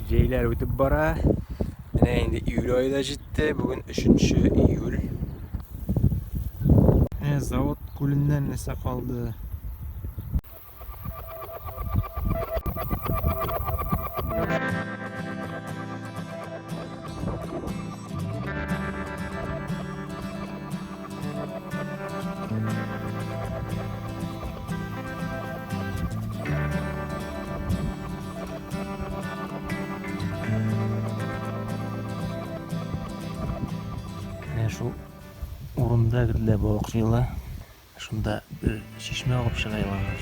Җәйләр үтеп бара. Менә инде июль ае да җитте. Бүген 3 июль. Ә, завод күленнән нәрсә калды? Менә шул урында гөрләп балык җыела. Шунда бер чишмә агып чыга елгага.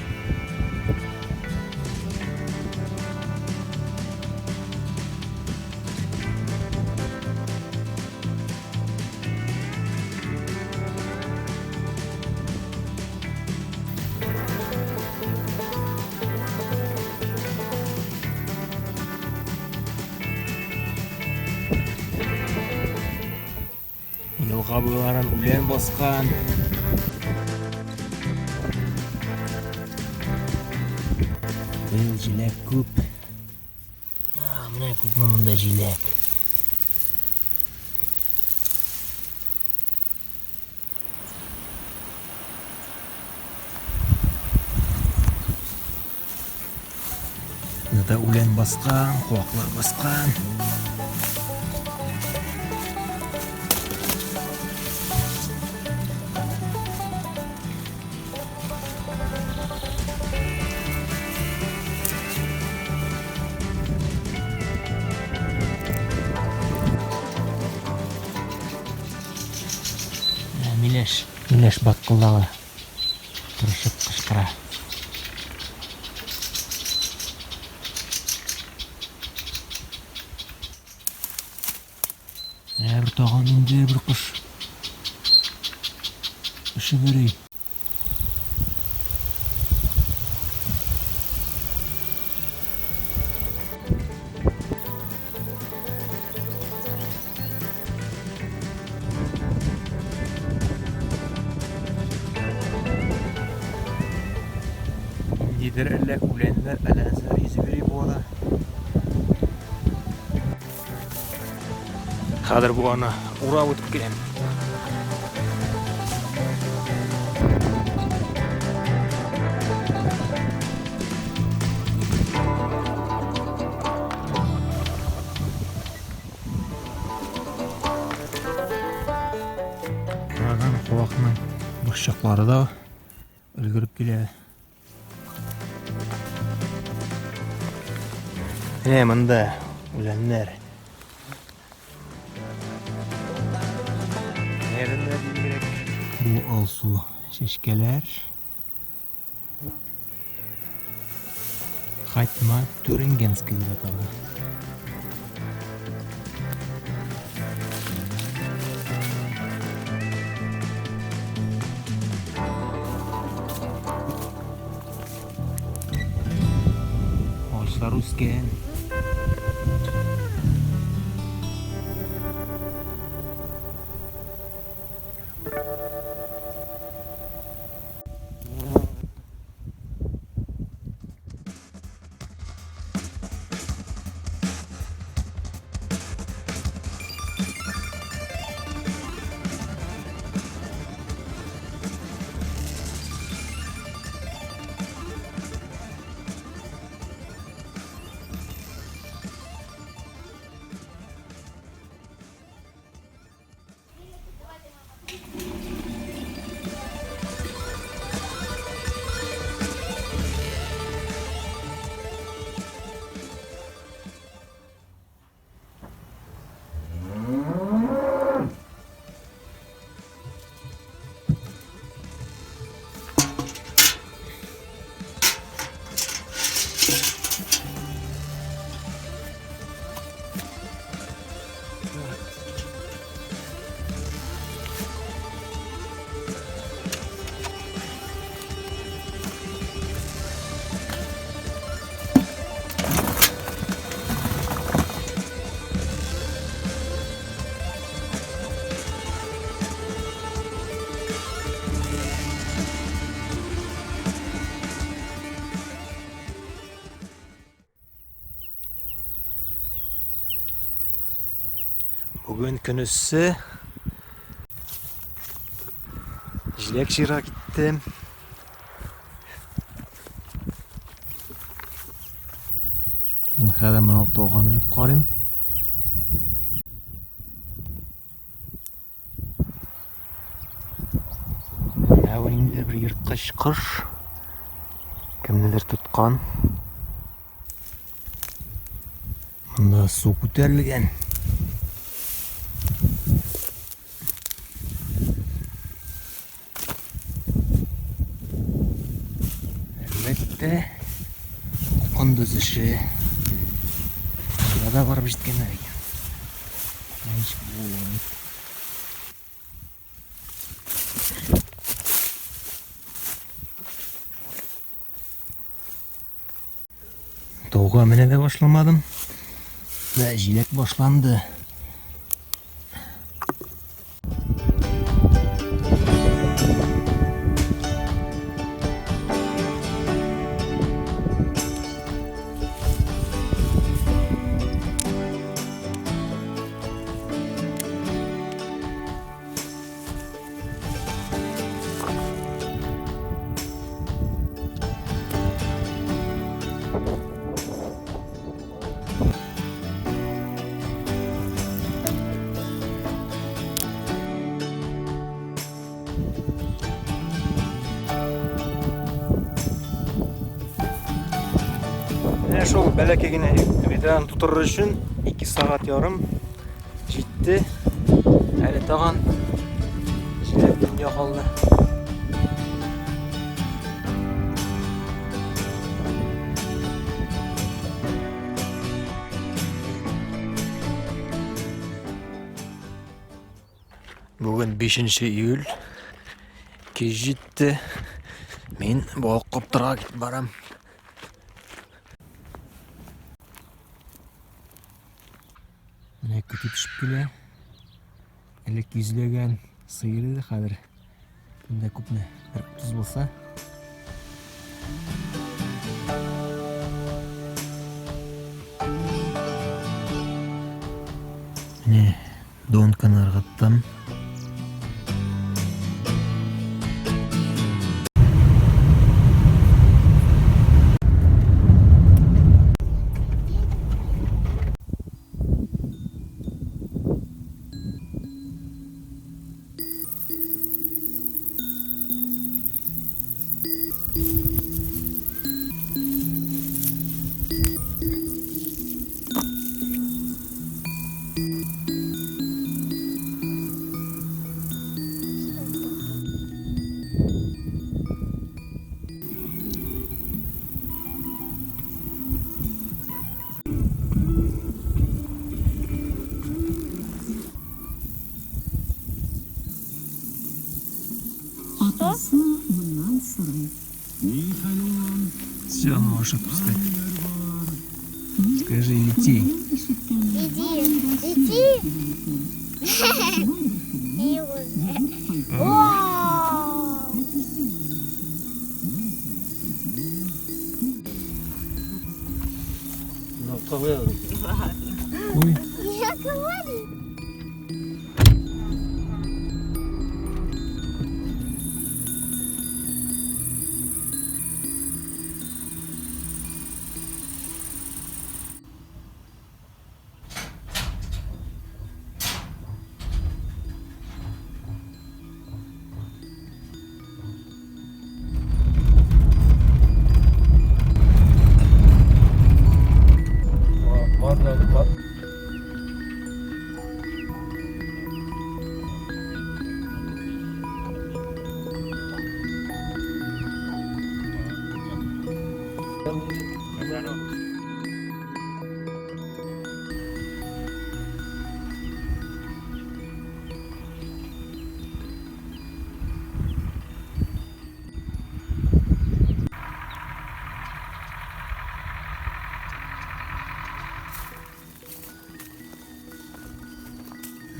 Елга буйларын үлән баскан. Быел җиләк күп. Менә күпме монда җиләк. Монда үлән баскан, куаклар баскан. Миләш, миләш баткылдагы тырышып кычкыра. Менә бер тагын инде бер кош очып йөри. Ниндидер әллә үләннәр, әллә нәрсәләр йөзеп йөри буада. Хәзер буаны урап үтеп киләм. Караган куакның борчаклары да өлгереп килә. Менә монда үләннәр. Бу алсу чәчкәләр. Хатьма Тюрингенский дип атала. Агачлар үскән. Бүген көн эссе. Җиләк җыйырга киттем. Мин хәзер моны тауга менеп карыйм. Менә бу ниндидер бер ерткыч кош. Кемнедер тоткан. Монда су күтәрелгән. Әлбәттә, кондыз эше. Монда да барып җиткәннәр икән. Ничек булган? Тауга менә дә башламадым. Вә җиләк башланды. Менә шул бәләкәй генә ведраны тутырыр өчен 2 сәгать ярым Җитте. Әле тагын җиләк дөнья калды. Бүген 5 июль. Кич җитте. Мин балык каптырга китеп барам. Менә көтү төшеп килә. Элек йөзләгән сыер иде, хәзер инде күпме? Бер 30 булса. Менә донканы ыргыттым. Атасы моннан сорый. Все, можешь отпускать. Скажи, лети. Иди, лети. Вау! Ой. Я говорю.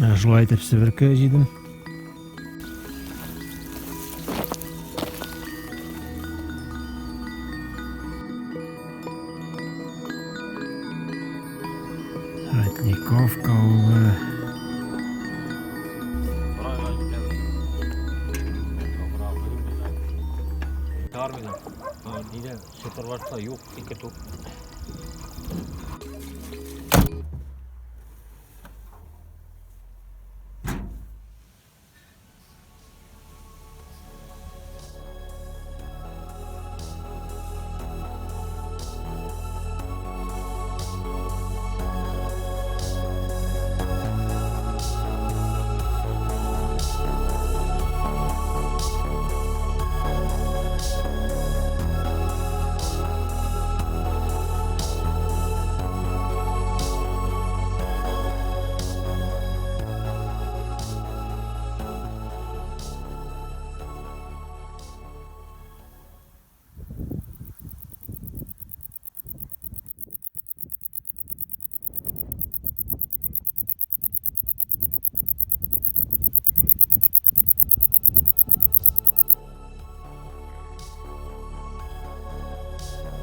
Менә шулай итеп себерке җыйдым. Родниковка авылы. Әле супервартта юк, ике туп.